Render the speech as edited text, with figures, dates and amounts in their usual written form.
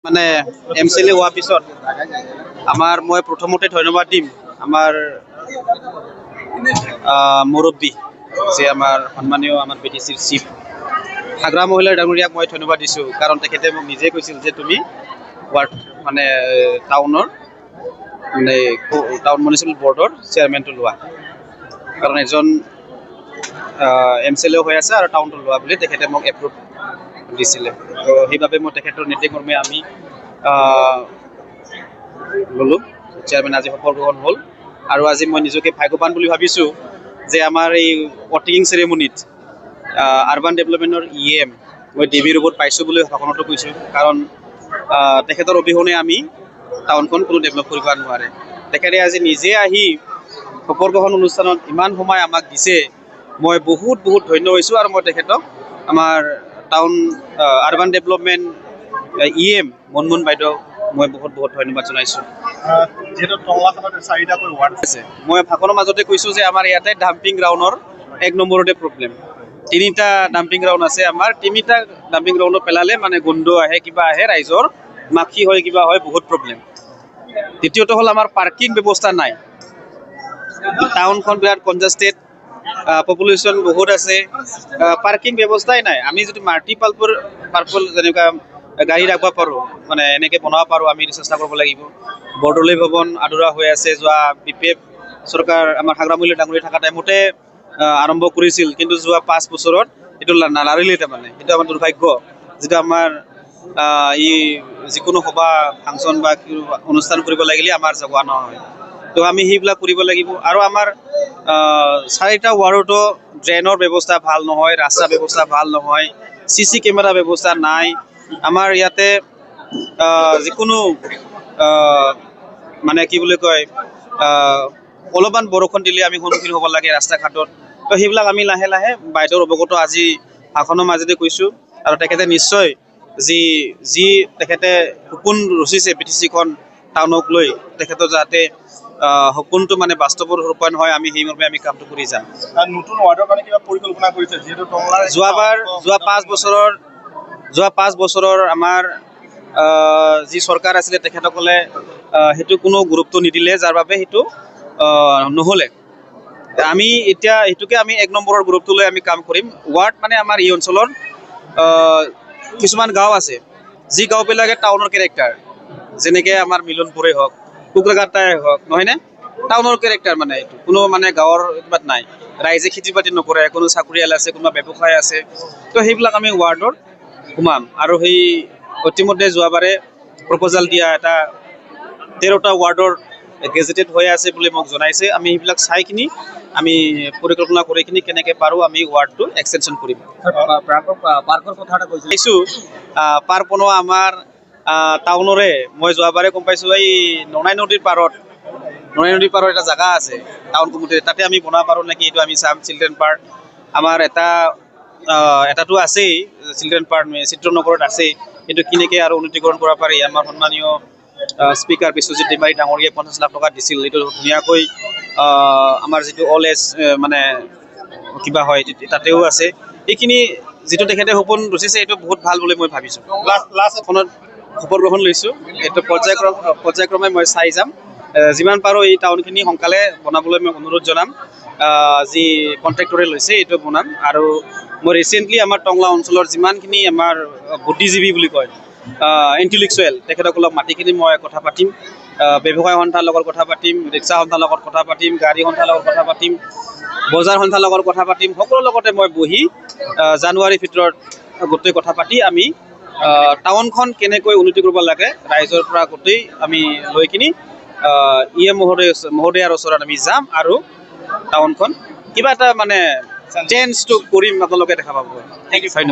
মানে এমচিএলএ হোৱাৰ পিছত আমাৰ মই প্ৰথমতে ধন্যবাদ দিম আমাৰ মুৰব্বী যে আমাৰ সন্মানীয় আমাৰ বিটিচিৰ চিফ হাগ্ৰামা মহিলাৰী ডাঙৰীয়াক মই ধন্যবাদ দিছোঁ। কাৰণ তেখেতে মোক নিজে কৈছিল যে তুমি ৱাৰ্ড মানে টাউনৰ মানে টাউন মিউনিচিপেল বৰ্ডৰ চেয়াৰমেনটো লোৱা, কাৰণ এজন এমচিএলএ হৈ আছে আৰু টাউনটো লোৱা বুলি তেখেতে মোক এপ্ৰুভ দিছিলে। তো সেইবাবে মই তেখেতৰ নিৰ্দেশমৰ্মে আমি ল'লোঁ চেয়াৰমেন। আজি শপত গ্ৰহণ হ'ল আৰু আজি মই নিজকে ভাগ্যৱান বুলি ভাবিছোঁ যে আমাৰ এই অথ টেকিং চেৰেমনিত আৰবান ডেভেলপমেণ্টৰ ইএম মই দেৱীৰ ৰূপত পাইছোঁ বুলি ভাষণতো কৈছোঁ। কাৰণ তেখেতৰ অবিহনে আমি টাউনখন কোনো ডেভেলপ কৰিব নোৱাৰে। তেখেতে আজি নিজে আহি শপত গ্ৰহণ অনুষ্ঠানত ইমান সময় আমাক দিছে, মই বহুত বহুত ধন্য হৈছোঁ। আৰু মই তেখেতক আমাৰ town urban development E M Manmohan বাইদেউ মই বহুত বহুত ধন্যবাদ জনাইছোঁ। যিহেতু টংলাখনত চাৰিটাকৈ ৱাৰ্ড আছে, মই ভাষণৰ মাজতে কৈছোঁ যে আমাৰ ইয়াতে ডাম্পিং গ্ৰাউণ্ডৰ এক নম্বৰতে প্ৰব্লেম। তিনিটা ডাম্পিং গ্ৰাউণ্ড আছে আমাৰ। তিনিটা ডাম্পিং গ্ৰাউণ্ডত পেলালে মানে গোন্ধ আহে, কিবা আহে, ৰাইজৰ মাখি হয়, কিবা হয়, বহুত প্ৰব্লেম। দ্বিতীয়টো হ'ল আমাৰ পাৰ্কিং ব্যৱস্থা নাই। টাউনখন বিৰাট কনজাষ্টেড, পপুলেশ্যন বহুত আছে, পাৰ্কিং ব্যৱস্থাই নাই। আমি যদি মাল্টি পাৰ্পল যেনেকুৱা গাড়ী ৰাখিব পাৰোঁ, মানে এনেকৈ বনাব পাৰোঁ, আমি এইটো চেষ্টা কৰিব লাগিব। বৰদলৈ ভৱন আধৰুৱা হৈ আছে। যোৱা বিপিএফ চৰকাৰ আমাৰ হাগ্ৰামা মহিলাৰী ডাঙৰীয়া থকা টাইমতে আৰম্ভ কৰিছিল, কিন্তু যোৱা 5 বছৰত এইটো নালাৰিলে। তাৰমানে সেইটো আমাৰ দুৰ্ভাগ্য, যিটো আমাৰ ই যিকোনো সভা, ফাংচন বা কিবা অনুষ্ঠান কৰিব লাগিলে আমাৰ জগোৱা নহয়। তো আমি সেইবিলাক কৰিব লাগিব। আৰু আমাৰ চাৰিটা ৱাৰ্ডতো ড্ৰেইনৰ ব্যৱস্থা ভাল নহয়, ৰাস্তা ব্যৱস্থা ভাল নহয়, চিচি কেমেৰা ব্যৱস্থা নাই। আমাৰ ইয়াতে যিকোনো মানে কি বুলি কয়, অলপমান বৰষুণ দিলে আমি সন্মুখীন হ'ব লাগে ৰাস্তা ঘাটত। তো সেইবিলাক আমি লাহে লাহে বাইদেউৰ অৱগত আজি ভাষণৰ মাজেদি কৈছোঁ। আৰু তেখেতে নিশ্চয় যি যি তেখেতে সপোন ৰচিছে বিটিচিখন টাউনক লৈ, তেখেতৰ যাতে সপোনটো মানে বাস্তৱত ৰূপায়ণ হয়, আমি সেই মৰ্মে আমি কামটো কৰি যাম। নতুন ৱাৰ্ডৰ কাৰণে কিবা পৰিকল্পনা কৰিছে? যিহেতু টংলাৰ যোৱাবাৰ যোৱা 5 বছৰৰ আমাৰ যি চৰকাৰ আছিলে, তেখেতসকলে সেইটো কোনো গুৰুত্ব নিদিলে, যাৰ বাবে সেইটো নহ'লে। আমি এতিয়া সেইটোকে আমি এক নম্বৰৰ গুৰুত্ব লৈ আমি কাম কৰিম। ৱাৰ্ড মানে আমাৰ এই অঞ্চলৰ কিছুমান গাঁও আছে, যি গাঁওবিলাকে টাউনৰ কেৰেক্টাৰ, যেনেকে আমাৰ মিলনপুৰেই হওক, কুকুৰাঘাটাই হওক, নহয়নে? টাউনৰ কেৰেক্টাৰ মানে এইটো কোনো মানে গাঁৱৰ কিবাত নাই। ৰাইজে খেতি বাতি নকৰে, কোনো চাকৰিয়াল আছে, কোনোবা ব্যৱসায় আছে। তো সেইবিলাক আমি ৱাৰ্ডৰ সোমাম। আৰু সেই ইতিমধ্যে যোৱাবাৰে প্ৰপ'জাল দিয়া এটা 13টা ৱাৰ্ডৰ গেজেটেড হৈ আছে বুলি মোক জনাইছে। আমি সেইবিলাক চাই কিনি আমি পৰিকল্পনা কৰি কিনি কেনেকৈ পাৰোঁ আমি ৱাৰ্ডটো এক্সটেনশ্যন কৰিম। পাৰ্কৰ কথা এটা কৈছিল। পাইছোঁ পাৰ্ক বনোৱা আমাৰ টাউনৰে মই যোৱাবাৰে গম পাইছোঁ, এই ননাই নদীৰ পাৰত এটা জেগা আছে টাউন কমিটিৰ, তাতে আমি বনাব পাৰোঁ নেকি এইটো আমি চাম। চিলড্ৰেন পাৰ্ক আমাৰ এটাতো আছেই, চিলড্ৰেন পাৰ্ক চিত্ৰনগৰত আছেই। কিন্তু কেনেকৈ আৰু উন্নতিকৰণ কৰিব পাৰি। আমাৰ সন্মানীয় স্পীকাৰ বিশ্বজিৎ দৈমাৰী ডাঙৰীয়াই 50 লাখ টকা দিছিল। এইটো ধুনীয়াকৈ আমাৰ যিটো অল এজ মানে কিবা হয়, তাতেও আছে। এইখিনি যিটো তেখেতে সপোন ৰচিছে, এইটো বহুত ভাল বুলি মই ভাবিছোঁ। লাষ্ট লাষ্ট খনত শপত গ্ৰহণ লৈছোঁ। এইটো পৰ্যায়ক্ৰমে মই চাই যাম। যিমান পাৰোঁ এই টাউনখিনি সোনকালে বনাবলৈ মই অনুৰোধ জনাম। যি কণ্ট্ৰেক্টৰে লৈছে, এইটো বনাম। আৰু মই ৰিচেণ্টলি আমাৰ টংলা অঞ্চলৰ যিমানখিনি আমাৰ বুদ্ধিজীৱী বুলি কয়, ইণ্টেলেকচুৱেল, তেখেতসকলক মাতিখিনি মই কথা পাতিম। ব্যৱসায় সন্থাৰ লগত কথা পাতিম, ৰিক্সা সন্থাৰ লগত কথা পাতিম, গাড়ী সন্থাৰ লগত কথা পাতিম, বজাৰ সন্থাৰ লগত কথা পাতিম। সকলোৰ লগতে মই বহি জানুৱাৰীৰ ভিতৰত গোটেই কথা পাতি আমি টাউনখন কেনেকৈ উন্নতি কৰিব লাগে, ৰাইজৰ পৰা গোটেই আমি লৈ কিনি ইএম মহোদয়াৰ ওচৰত আমি যাম আৰু টাউনখন কিবা এটা মানে চেঞ্জটো কৰিম, আপোনালোকে দেখা পাব। Thank U, ধন্যবাদ।